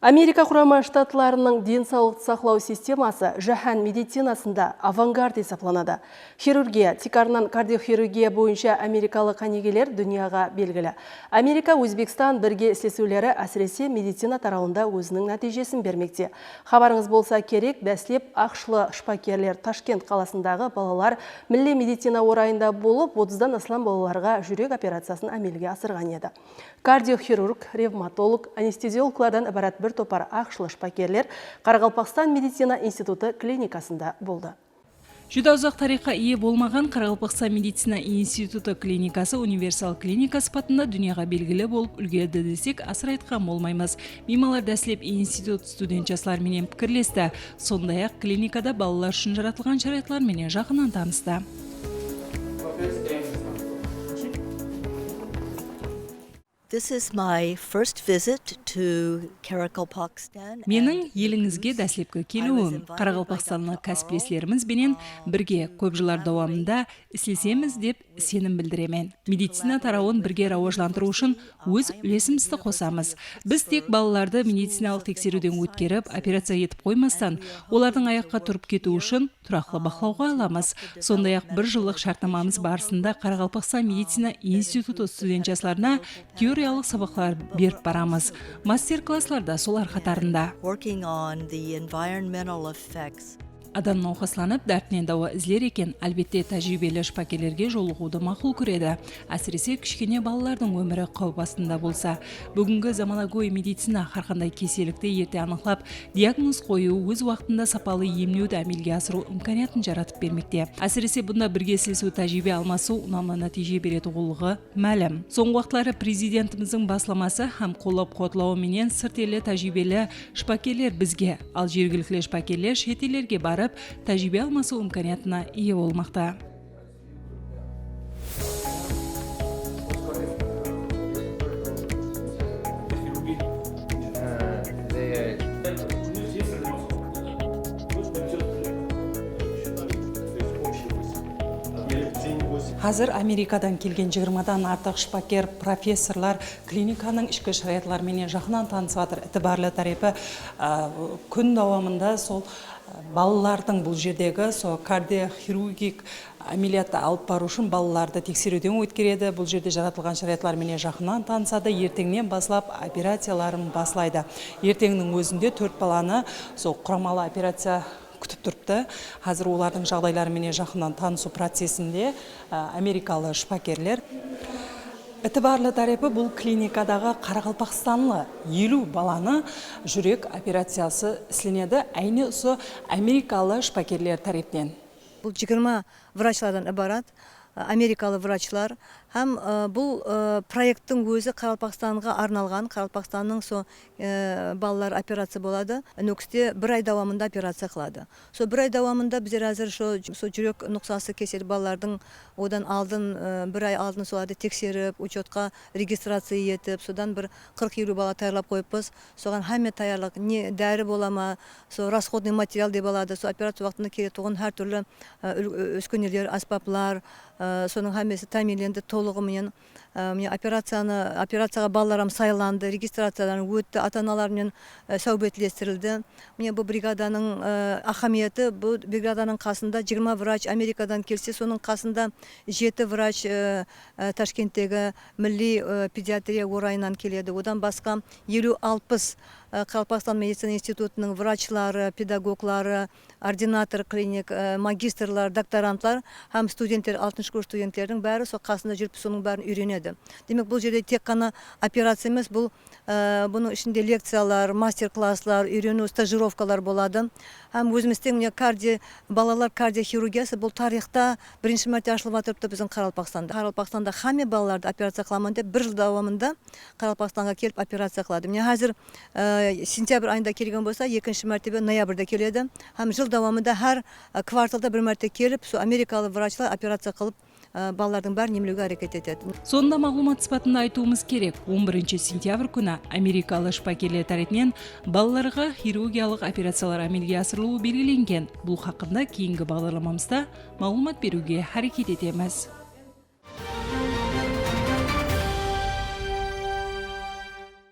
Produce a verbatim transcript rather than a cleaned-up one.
Amerika Qurama Shtatlarınıń densawlıqtı saqlaw sisteması jáhán medicinasında avangard esaplanadı. Xirurgiya, tiykarınan kardioxirurgiya boyınsha amerikalı qánigeler dúnyaǵa belgili. Amerika-Ózbekstan birge islesiwleri, ásirese, medicina tarawında óziniń nátiyjesin bermekte. Xabarıńız bolsa kerek, dáslep aqshlı shıpakerler Tashkent qalasındaǵı balalar milliy medicina orayında bolıp, otızdan aslam balalarǵa júrek operaciyasın ámelge asırǵan edi. Kardioxirurg, revmatolog, anesteziologlardan ibarat bir topar aqshlı shıpakerler Qaraqalpaqstan medicina institutı klinikasında boldı. Júdá uzaq tariyxqa iye bolmaǵan Qaraqalpaqstan medicina institutı klinikası universal klinika sıpatında dúnyaǵa belgili bolıp úlgerdi desek, asıra aytqan bolmaymız. Miymanlar dáslep institut student jasları menen pikirlesti. Sonday-aq, klinikada balalar ushın jaratılǵan sharayatlar menen jaqınnan tanıstı. This is my first visit to Karakalpakstan. Meniń elińizge dáslepki keliwim. Qaraqalpaqstanlı kásipleslerimiz benen birge kóp jıllar dawamında islesemiz dep isenim bildiremen. Medicina tarawın birge rawajlandırıw ushın óz úlesimizdi qosamız. Biz tek balalardı medicinalıq tekseriwden ótkerip, operaciya etip qoymastan, olardıń ayaqqa turıp ketiwi ushın turaqlı baqlawǵa alamız. Sonday-aq, bir jıllıq shártnamamız barısında Qaraqalpaqstan medicina institutı student jaslarına teoriyalıq sabaqlar berip baramız. Master-klasslar da solar qatarında. Working on the environmental effects. Adam nawqaslanıp, dártinen dawa izler eken, álbette, tájiriybeli shıpakerlerge jolıǵıwdı maqul kóredi. Ásirese, kishkene balalardıń ómiri qáwip astında bolsa. Búgingi zamanagóy medicina hár qanday kesellikti erte anıqlap, diagnoz qoyıw, óz waqtında sapalı emlewdi ámelge asırıw imkaniyatın jaratıp bermekte. Ásirese, bunda birge islesiw, tájiriybe almasıw unamlı nátiyje beretuǵınlıǵı málim. Sońǵı waqıtları Prezidentimizdiń baslaması hám qollap-quwatlawı menen sırt elli tájiriybeli shıpakerler bizge, al jergilikli shıpakerler shet ellerge barıp, tájiriybe almasıw imkaniyatına iye bolmaqta. Házir Amerikadan kelgen jigirmadan artıq shıpaker, professorlar klinikanıń ishki sharayatları menen jaqınnan tanısıp atır. Itibarlı tárepi, a, kún dawamında sol, a, balalardıń bul jerdegi sol kardioxirurgik ámeliyattı alıp barıw ushın balalardı tekseriwden ótkeredi. Bul jerde jaratılǵan sharayatlar menen jaqınnan tanısadı. Erteńnen baslap operaciyaların baslaydı. Erteńniń ózinde tórt balanı sol quramalı operaciya kútip turıptı. Házir olardıń jaǵdayları menen jaqınnan tanısıw procesinde, a, amerikalı shıpakerler. Itibarlı tárepi, bul klinikadaǵı qaraqalpaqstanlı eliw balanı júrek operaciyası islenedi, áyne usı amerikalı shıpakerler tárepinen. Bul jigirma vrachlardan ibarat, a, amerikalı vrachlar hám, a, bul, a, proekttiń ózi Qaraqalpaqstanǵa arnalǵan, Qaraqalpaqstannıń so, e, balalar operaciya boladı. Nókiste bir ay dawamında operaciya qıladı. So bir ay dawamında bizler házir so, so júrek nuqsası keseli balalardıń odan aldın, e, bir ay aldın solardı tekserip, uchetqa registraciya etip, sodan bir qırq-eliw bala tayarlap qoyıppız. Soǵan hámme tayarlıq, ne dári bola ma, so rasxodnıy material dep aladı, so operaciya waqtında keretuǵın hár túrli, e, ól-, ó-, úskeneler, ásbaplar, e, sonıń hámmesi támiyinlendi tolıǵı menen. E, mine, operaciyanı, operaciyaǵa balalar hám saylandı, registraciyadan ótti, ata-analar menen, e, sáwbetlestirildi. Mine, bul brigadanıń, e, áhmiyeti, bul brigadanıń qasında jigirma vrach Amerikadan kelse, sonıń qasında jeti vrach, e, e, Tashkenttegi milliy, e, pediatriya orayınan keledi. Odan basqa eliw-alpıs, e, Qaraqalpaqstan medicina institutınıń vrachları, pedagogları, ordinator klinik, e, magistrlar, doktorantlar hám studentler, altınshı kurs studentleriniń bári sol qasında júrip, sonıń bárin úyrenedi. Demek, bul jerde tek ǵana operaciya emes, bul, e, bunıń ishinde lekciyalar, master-klasslar, úyreniw, stajirovkalar boladı. Hám ózimizde, mine, kardi-, balalar kardioxirurgiyası bul tariyxta birinshi márte ashılıp atırıptı biziń Qaraqalpaqstanda. Qaraqalpaqstanda hámme balalardı operaciya qılaman dep bir jıl dawamında Qaraqalpaqstanǵa kelip operaciya qıladı. Mine, házir, e, sentyabr ayında kelgen bolsa, ekinshi mártebe noyabrda keledi. Hám jıl dawamında hár, e, kvartalda bir márte kelip, so amerikalı vrachlar operaciya qılıp, e, balalardıń bárin emlewge háreket etedi. Sonda maǵlıwmat sıpatında aytıwımız kerek, on birinshi sentyabr kúni amerikalı shıpakerler tárepinen balalarǵa xirurgiyalıq operaciyalar ámelge asırılıwı belgilengen. Bul haqqında keyingi baǵdarlamamızda maǵlıwmat beriwge háreket etemiz.